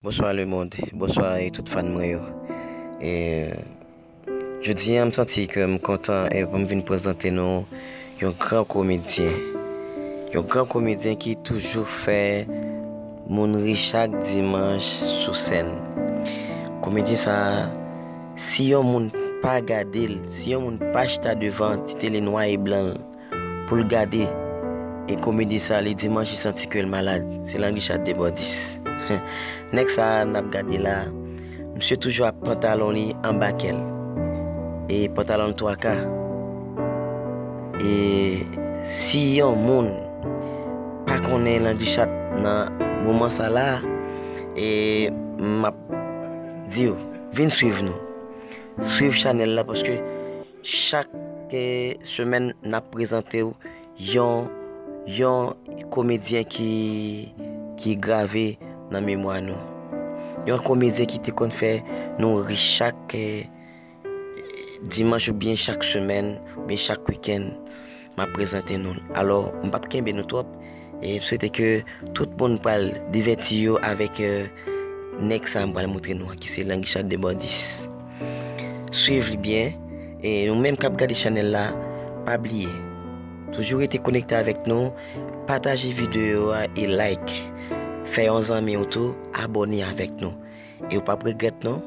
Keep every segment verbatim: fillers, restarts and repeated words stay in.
Bonswa lemonn, bonswa e tout fan mwen yo. E jodi a m santi ke m kontan e pou m vin prezante nou yon gran komedyen. Yon gran komedyen ki toujou fè moun ri chak dimanch sou sèn. Komedyen sa a, si yon moun pa gade l, si yon moun pa chita devan ti tele nwa e blan l, pou l gade. E komedyen sa, li dimanch li santi ke l malad. Se Languichat Debòdis. Nèg sa a n ap gade la, misye toujou ap pantalon li anba kè l. E pantalon l twa ka. E si yon moun pa konnen Languichat nan moman sa la, e m ap di w, vin swiv nou. Swiv chanèl la paske chak, eh, semèn, n ap prezante w yon, yon komedyen ki, ki grave nan memwa nou. Yon komedyen ki te konn fè nou ri chak, eh, dimanch oubyen chak semèn, oubyen chak wikenn, m ap prezante nou l. Alò, m p ap kenbe nou twòp, e m swete ke tout moun pral divèti yo avèk, eh, nèg sa a m pral montre nou an, ki se Languichat Debòdis. Swiv li byen, e nou menm k ap gade chanèl la, pa bliye, toujou rete konekte avèk nou, pataje videyo a e like. Fè yon zanmi w tou abòne avèk nou. E w p ap regrèt non,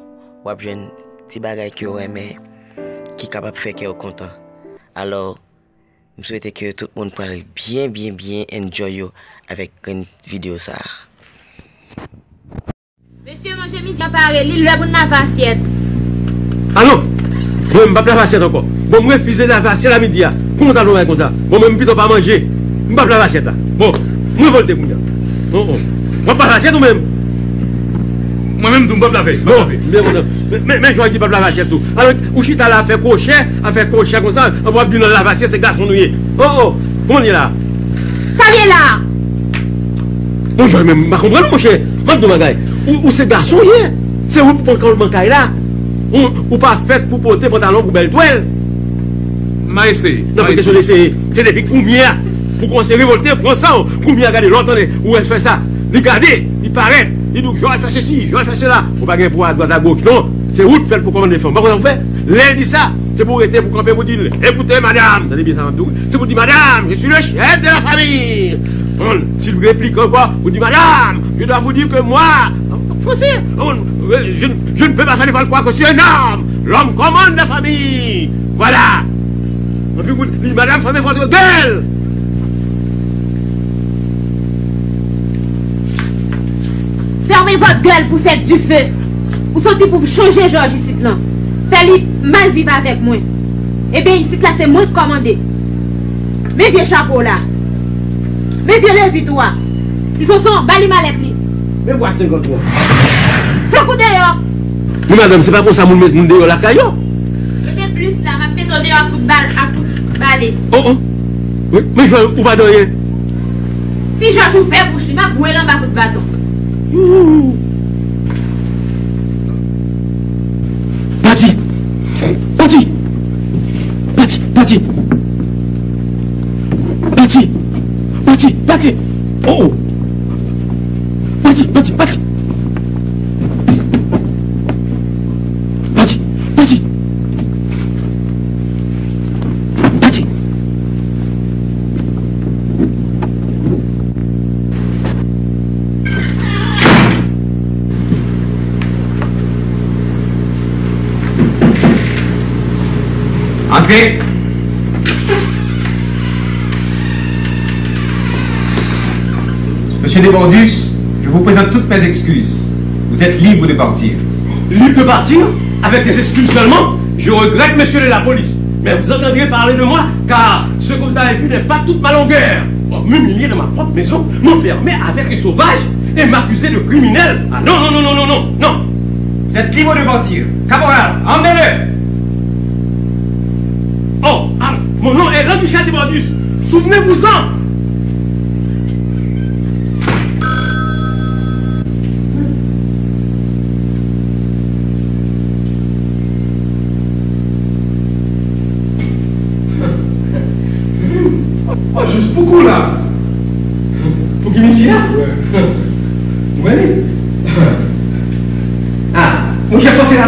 w ap jwenn ti bagay ke w renmen, ki kapab fè kè w kontan. Alò, m swete ke tout moun pral byen, byen, byen enjoy yo avèk grenn videyo sa a. Mesye, manje midi an pare, li lè pou n lave asyèt. Alon! Mwen menm, m p ap lave asyèt ankò. Bon, m refize lave asyèt a midi a. Kouman w t ap lave konsa? Bon, mwen menm, pito pa manje. M p ap lave asyèt la. Bon, m revòlte kounye a. Oh, oh. W ap lave asyèt ou menm? Mwen menm tou, m p ap lave. M p ap lave. Bon, byen kontan. Men, men, men Jòj di l p ap lave asyèt tou. Alò, ou chita la fè kwochè, ap fè kwochè konsa, anpi w ap di nan lave asyèt, se gason nou ye. Oh, oh. Kouman l ye la? Sa l ye la? Bon, Jòj, men m pa konprann ou, monchè. Ban m di w bagay. Ou, ou se gason w ye. Se ou k pran kòlman kay la. Ou, ou pa fèt pou pote pantalon pou bèl twèl. M a eseye. Non, pa kesyon eseye. Se depi kounye a pou kòmanse revòlte, pran san w. Kounye a, gade, lè w tande, ou wè l fè sa. Li gade, li parèt, li di w, Jòj fè sesi, Jòj fè sela. Ou pa gen pou adwat agoch, non. Se ou k fèt pou kòmande fanm. Pa konn sa w fè? Lè l di sa, se pou w rete pou kanpe pou di l, écoutez, madame, tande byen sa m ap di w, se pou w di, madame, je suis le chef de la famille. Bon, si l replik ankò, ou di, madame, je dois vous dire que moi, an fransè, bon, je, je ne peux pas faire n'importe quoi, que je suis un homme, l'homme commande la famille. Voilà. Anpi pou li, madame, fermez votre gueule. Fermez votre gueule, poussette du feu. Ou soti pou chanje Jòj isit lan. Fè li mal viv avèk mwen. Ebyen, isit la, se mwen k kòmande. Men vye chapo w la. Men vye levit ou a. Ti Sonson, ba li malèt li. Men bwa senkant ou an. Flank ou deyò. Men madanm, se pa konsa moun met moun deyò lakay yo. Mete plis la, m ap mete w deyò ak kout bal, ak kout bale. Oh, oh. Wi, men Jòj, ou pa di anyen. Si Jòj ouvè bouch li, m ap voye l anba kout baton. Ooh. Pati! Pati! Pati! Pati! Pati! Pati! Pati! Oh! Pati! Pati! Pati! Pati! Pati! Pati! Entrez. Monsieur Debordus, je vous présente toutes mes excuses. Vous êtes libre de partir. Libre de partir? Avec des excuses seulement? Je regrette, monsieur le la police, mais vous entendrez parler de moi, car ce que vous avez vu n'est pas toute ma longueur. On m'humilie dans ma propre maison, m'enfermer avec les sauvages et m'accuser de criminel. Ah non, non, non, non, non, non, non. Vous êtes libre de partir. Caporal, emmenez-le. Oh, ah, mon nom est Languichat Debordus. Souvenez-vous-en. Oh, jis pou kou la. Pou ki misye a? Ou wè li?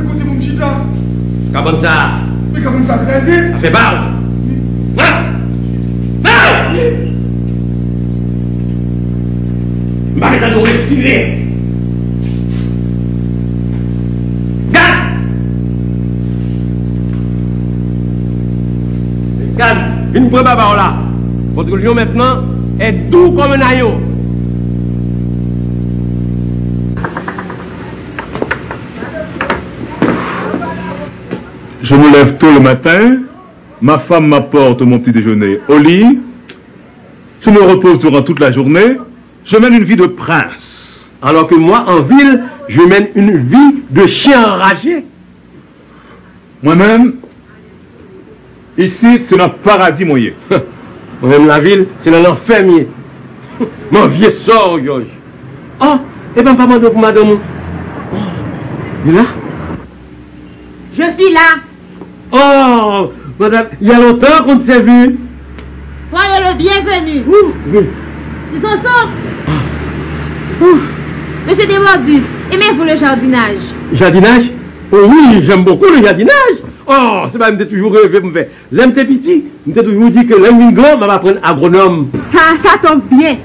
Men kote pou m chita? Kabann sa a. Men kabann sa a kraze. Afè pa w. Ah! Ah! M pa ka tande w respire. Gad! Gad, vin pran baba w la. Votre lion maintenant est doux comme un agneau. Je me lève tôt le matin, ma femme m'apporte mon petit déjeuner au lit, je me repose durant toute la journée, je mène une vie de prince. Alors que moi, en ville, je mène une vie de chien enragé. Mwen menm, isit se nan paradi mwen ye. Mwen menm lavil, se nan lanfè m ye. M an vye sò, Jòj. Oh, epa m pa mande w pou madanm ou. Oh, li la? Je suis là. Oh, madame, il y a longtemps qu'on ne s'est vu. Soyez le bienvenu. Ouh, oui. Ti Sonson. Ah. Ouh. Monsieur Desbordus, aimez-vous le jardinage? Jardinage? Oh oui, j'aime beaucoup le jardinage. Oh, se bagay m te toujou reve pou m fè. Lè m te piti, m te toujou di ke lè m vin gran, m ap aprann agwonòm. Ha, ça tombe bien.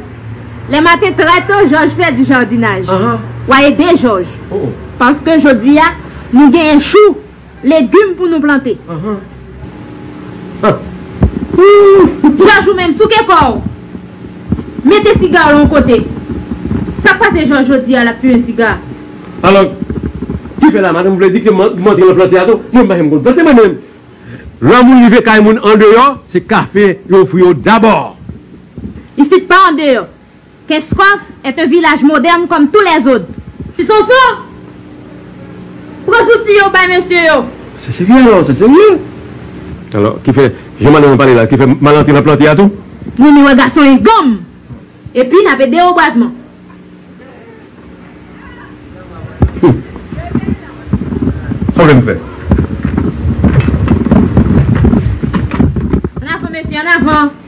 Le matin très tôt, Georges fait du jardinage. Aha. W a ede Jòj. Oh. Paske jodi a, nou genyen chou, legim pou nou plante. Aha. Ah. Jòj, ou menm, souke kò w. Mete siga w yon kote. Sa k pase Jòj jodi a, l ap fimen siga? Alò, ki fè la, madanm vle di ke m an-, m antre nan plante a tou? Mwen, m pa janm konn plante, mwen menm. Lè moun rive kay moun andeyò, se kafe yo ofri yo dabò. Isit pa andeyò. Kenskòf est un village moderne comme tous les autres. Ti Sonson, pran zouti yo bay mesye yo. Se serye alò, se serye. Alò, ki fè, jan madanm nan pale la, ki fè m al antre nan plante a tou? Wi, men wè gason enganm. Epi n ap ede obrazman. Hmm. Sa w vle m fè? Ann avan, Ann avan!